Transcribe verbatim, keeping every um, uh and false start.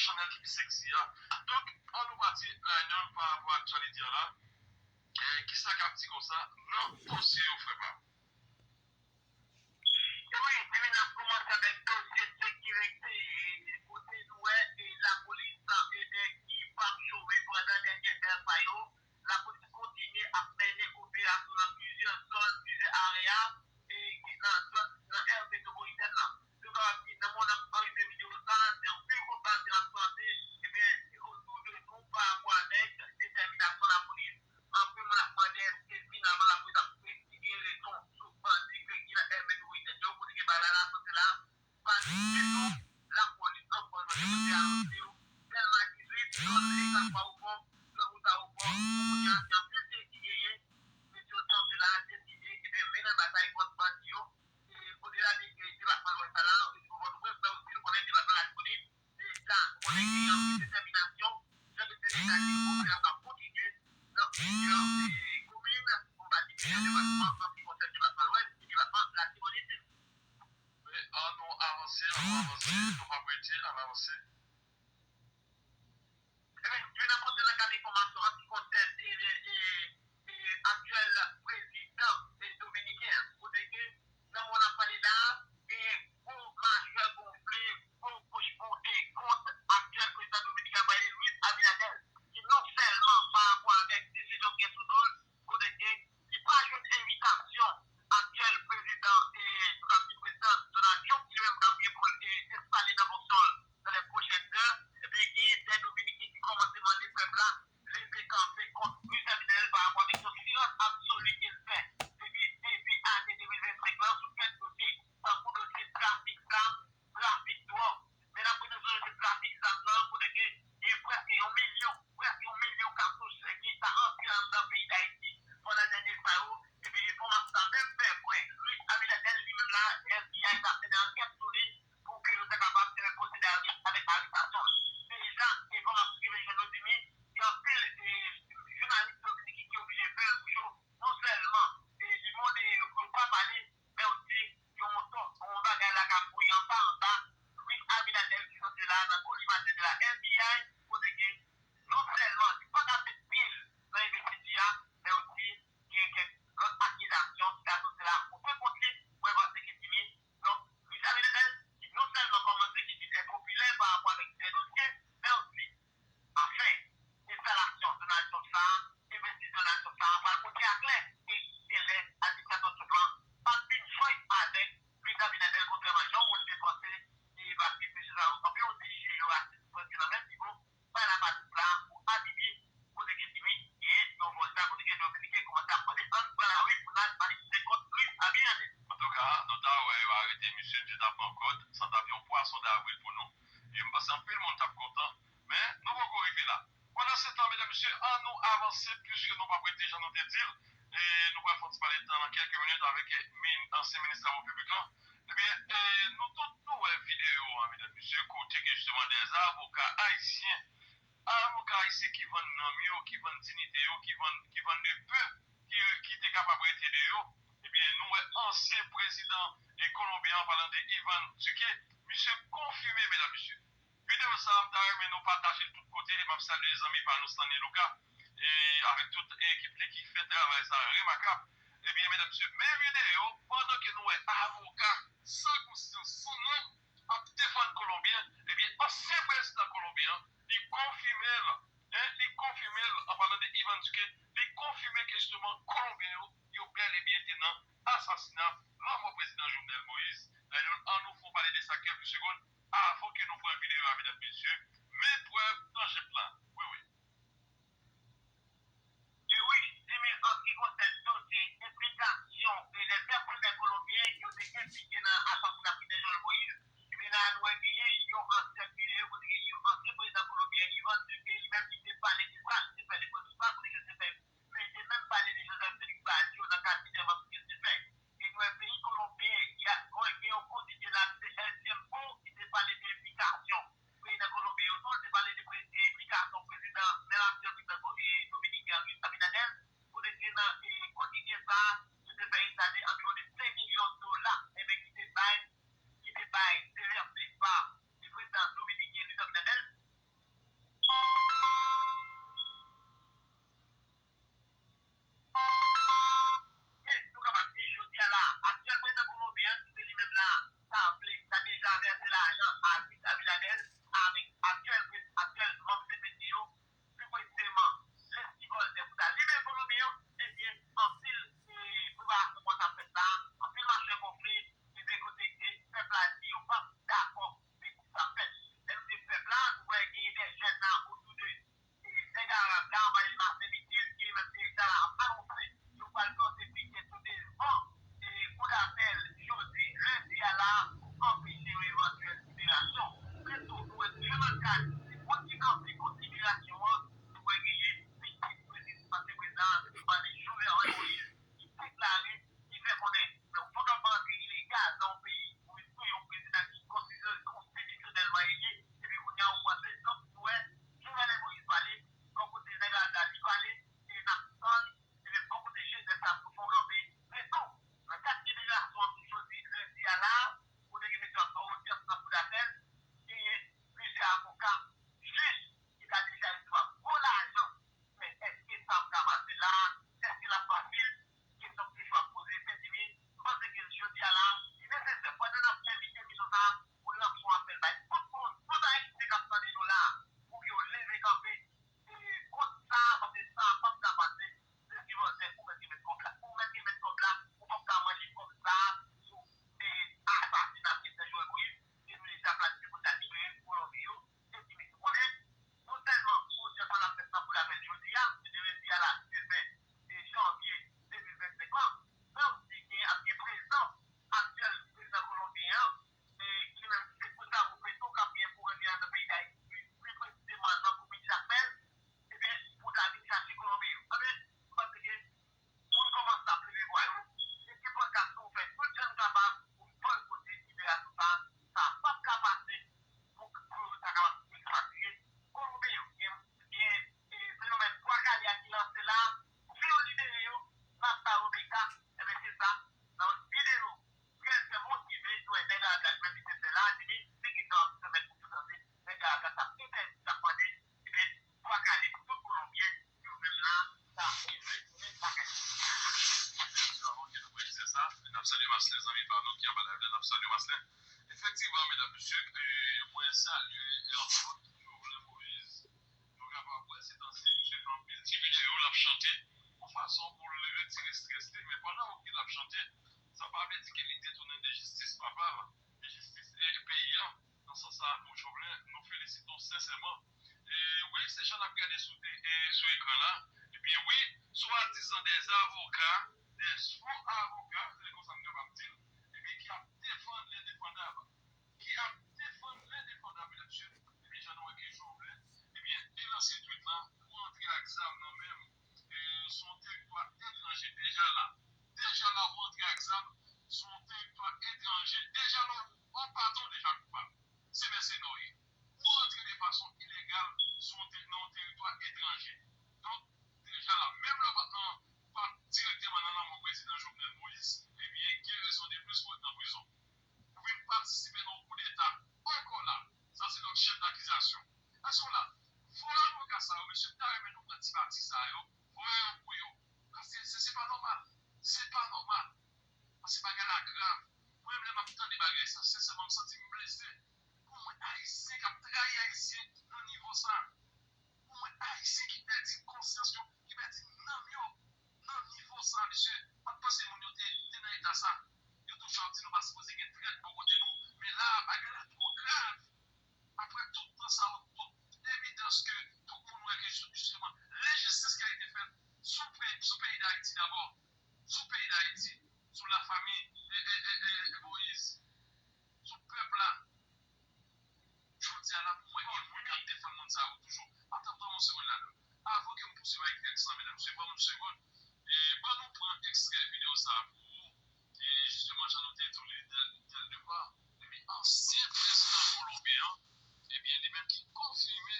chanèl ki pi sexy a. Donk, ann nou pati, Lionel, pa rapò a aktyalite a la. Eh, kisa k ap di konsa nan dosye yo, frè pa m? Wi, ebyen, n ap kòmanse avèk dosye sekirite, kote nou wè, e, lapolis, ebyen, ki p ap chome pandan dènye è sa yo. Lapolis kontinye ap mennen operasyon nan plizyè zòn, plizyè area, e, ki nan zòn, nan è metwopolitèn nan. Nou kapab di, nan moman n ap anrejistre videyo sa, se anpil konba ki ap pase, ebyen, otou de nou pa rapò avèk detèminasyon lapolis. Anpil moun ap mande èske finalman lapolis ap genyen rezon sou bandi ke gen nan è metwopolitèn yo, kote ke bagay la soti la, pa ditou. Lapolis ankò yon lòt kote anonse yo, Dèlma dizuit, zòn Leta Fawopon, zòn wout Awopon, pou kounye a, se anpil dezi genyen, mesye yo tanpe la, deside, ebyen, mennen batay kont bandi yo, e odela de, e, depatman Lwès la, o nivo Pòtoprens, men osi nou konnen depatman Latibonit, deja, nou konnen gen anpil detèminasyon, jan mesye Leta di, operasyon ap kontinye nan plizyè, e, komin, pou pa di plizyè depatman, an se ki konsène depatman Lwès, e depatman Latibonit. Men, ann nou avanse, ann nou avanse, nou p ap rete, ann avanse. Ebyen, nou ap kontinye nan kad enfòmasyon an ki konsène, e, e, e, aktyèl prezidan, e, dominiken an. Kote ke, nan moman n ap pale la, genyen gwo majè konfli, gwo bouch boude kont aktyèl prezidan dominiken an, Luis Abinader, ki non sèlman pa rapò avèk desizyon ki gen sou do l, kote ke li pa jwenn envitasyon aktyèl prezidan, e, nou ka di prezidan Donald Trump, ki li menm k ap gen pou l, e, enstale nan fonksyon l nan lè pwochèn zè, ebyen, genyen dè dominiken ki kòmanse mande pèp la leve kanpe kont Luis Abinader pa rapò avèk yon silans absoli ke l fè depi debi ane de mil vennsenk lan sou kèk dosye, tankou dosye trafik zam, trafik dwòg. Men n ap rete sou dosye trafik zam nan, kote ke gen prèske yon milyon, prèske yon milyon katouch ki ta antre anndan peyi Dayiti pandan dènye sa yo. Epi enfòmasyon sa menm fè kwè Luis Abinader li menm la, F B I t ap mennen ankèt sou li pou ke yo ta kapab, eh, pwosede avèk arestasyon l. Deja, enfòmasyon ki rive jwenn nou di ni, gen anpil, eh, jounalis dominiken ki oblije fè bouch yo, non sèlman, eh, li mande yo pou yo pa pale, men osi, yon moto, yon bagay la k ap bouyi anba, anba, Luis Abinader ki soti la nan kolimatè de la F B I, kote ke non sèlman li pa ka met pye l nan envestiti a, men osi, gen kèk lòt akizasyon ki ka soti la pou fè kont li, mwen panse ke Jimmy, donk, Luis Abinader, ki non sèlman kòmanse ki li enpopilè pa rapò avèk sèten dosye, men osi, anfen, enstalasyon Donald Trump sa a, envestisyon Donald Trump sa a pral montre aklè ke genlè administrasyon Trump lan p ap vin jwe avèk Luis Abinader kontrèman jan moun te panse, e paske mesye sa yo kanpe yon dirije yo rasis prèske nan menm nivo, bay lapati la pou Habibi, kote ke Jimmy genyen yon vòlta, kote ke Dominiken kòmanse ap mande ann pran lari pou n al manifeste kont Luis Abinader. Antouka, nou ta wè yo arete misye, misye ta pran kòd, sa t ap yon pwason davril pou nou. E m panse anpil moun t ap kontan, men nou poko rive la. Pandansetan, medam, mesye, ann nou avanse, piske nou p ap rete jan nou te di l. E nou pral fè yon ti pale tan nan kèlke minit avèk, eh, min-, ansyen minis travo piblik lan. Ebyen, eh, nou tout nou wè videyo a, medam, mesye, kote ke jisteman dè avoka ayisyen, avoka ayisyen ki vann nanm yo, ki vann diyite yo, ki vann, ki vann le peu ki, ki te kapab rete de yo. Ebyen, nou wè ansyen prezidan, eh, kolonbyen an, palan de Iván Duque, misye konfime, medam, mesye. Videyo sa a, m ta renmen nou pataje l tout kote, e m ap salye zanmi pa nou Stanley Lucas, e avèk tout ekip li ki fè travay sa a remakab. Ebyen, medam, mesye, men videyo, pandan ke nou wè avoka san konsyans, san nanm, ap defann Kolonbyen, ebyen, ansyen prezidan kolonbyen an, li konfime l, en, li konfime l, an palan de Iván Duque, li konfime ke jisteman Kolonbyen yo, yo bèl e byen te nan asasina, lanmò prezidan Jovenel Moïse. Dayè, ann nou fè w pale de sa kèlke segonn avan ke nou pran videyo a, medam, mesye. Men prèv tanjib la. Wi, wi. E wi, Jimmy, an se ki konsène dosye enplikasyon de lè mèsenè kolonbyen yo te enplike nan asasina prezidan Jovenel Moïse, ebyen, la a nou wè genyen yon ansyen videyo Moun ki kanpe kont imigrasyon an, nou wè genyen pitit prezidan, ansyen prezidan an, Jovenel Moïse, ki deklare, ki fè konnen, donk, tout antre ilegal nan yon peyi pou yon prezidan ki konstitisyonèlman eli, epi kounye a ou panse, donk, nou wè, Jovenel Moïse pale, yon kote nèg la li pale, e n ap tann, epi bò kote Jezèf la pou fè yon kanpe. Men tou, nan kad jenerasyon an, pou jodi, jodi a la, kote ke mesye ap fè odyans nan koudapèl, genyen plizyè avoka, jij, ki ta deja resevwa gwo lajan. Men èske sa ap ka pase la? Èske l ap fasil? Kesyon k toujou ap poze, men di m, m panse ke jodi a la, li nesesè, pandan n ap envite misyon sa a, pou n lanse yon apèl bay tout moun, tout Ayisyen k ap tande nou la, pou ke yo leve kanpe, e, kont sa, paske sa p ap ka pase, se sivòltè ou mèt remèt kòb la. Ou mèt remèt kòb la, ou p ap ka manje kòb sa, sou, e, asasina prezidan Jovenel Moïse, ke nou deja planifye pou n ta libere Kolonbyen yo, e di misyon konnen, non sèlman odyans lan ap fèt nan Koudapèl jodi a, se demen di a la, demen, e, janvye de mil vennsenk lan, men osi gen, ap gen prezans aktyèl prezidan kolonbyen an, e, ki li menm se Gustavo Petro k ap gen pou rantre nan peyi Dayiti, pli, pli presizeman nan komin Jakmèl, ebyen, pou ta vin chache Kolonbyen yo. Ebyen, m panse ke moun kòmanse ap leve vwa yo, e ki pran kat nou fè tout jan n kapab pou n bòykote liberasyon sa a, sa p ap ka pase pou, pou sa kapab ekspatriye Kolonbyen yo. Gen, gen, e, fenomèn bwa kale a ki lanse la, pou ke yo libere yo, n ap ba yo beka, ebyen, se sa, nan yon videyo trè, trè motive, nou wè nèg Aragaz menm li te fè la, li di, se ki sa w ap fè mèt pou yo tande, nèg Aragaz ap entèdi, l ap mande, ebyen, bwa kale pou tout Kolonbyen, ki yo menm la, sa rive, men pa kale. Avan ke nou pran egzè sa, n ap salye Maslin, zanmi pa nou ki anba live la, n ap salye Maslin. Efektivman, medam, mesye, e, mwen salye, e, antwòt, Jovenel Moïse. Nou kapab wè se tansi misye fè anpil ti videyo, l ap chante yon fason pou l leve ti estrès li, men pandan w ki l ap chante, sa pa vle di ke li detounen de jistis papa l, de jistis e peyi a. Nan sans sa, nou Jovenel, nou felisite w sensèman. E wi, se jan n ap gade sou, e, sou ekran la, ebyen wi, swadizan dè avoka, dè fo avoka, se konsa m kapab di l, ebyen ki ap defann lendepandab. Ki ap defann lendepandab, medam, mesye, ebyen, jan nou wè ke Jovenel, ebyen, li lanse tweet lan, ou antre ak zam nan men m, e, sou yon teritwa etranje, deja la. Deja la, ou antre ak zam sou yon teritwa etranje, deja la, ou an paton deja koupab. Se mèsenè w ye. Ou antre de fason ilegal sou yon te-, nan yon teritwa etranje. Donk, deja la, menm lè w pa t nan, pa t dirèkteman nan lanmò prezidan Jovenel Moïse, ebyen, gen rezon de plis pou w ret nan prizon. Ou vin patisipe nan yon koudeta ankò la. Sa se lòt chèf dakizasyon. Èske w la? Fo avoka sa yo, mesye, m ta renmen nou pran ti pati sa yo, voye yo pou yo. Paske se, se pa nòmal. Se pa nòmal. Paske bagay la grav. Mwen menm, lè m ap tande bagay sa, sensèman, m santi m blese. Pou mwen, Ayisyen k ap trayi Ayisyen nan nivo sa. Pou mwen, Ayisyen ki pèdi konsyans yo, ki pèdi nanm yo, nan nivo sa, mesye, m pa t panse moun yo te, te nan eta sa. Yo toujou ap di nou pa sipoze gen trèt bò kote nou. Men la a, bagay la twò grav. Apre tout tan sa yo, tout evidans ke tout moun wè ke jis-, jisteman, lenjistis ki a été fèt sou pe-, sou peyi Dayiti dabò, sou peyi Dayiti, sou lafanmi, e, e, e, e, e Moyiz, sou pèp la. Jodi a la, pou mwen, gen moun k ap defann moun sa yo toujou. Atann, ban m yon segonn la, non. Avan ke m pousuiv avèk tèks lan, medam, mesye, ban m yon segonn. E, ban nou pran ekstrè videyo sa a pou ou. E, jisteman, jan nou te di w li dès, dès le départ, ebyen, ansyen prezidan kolonbyen an, ebyen, li menm ki konfime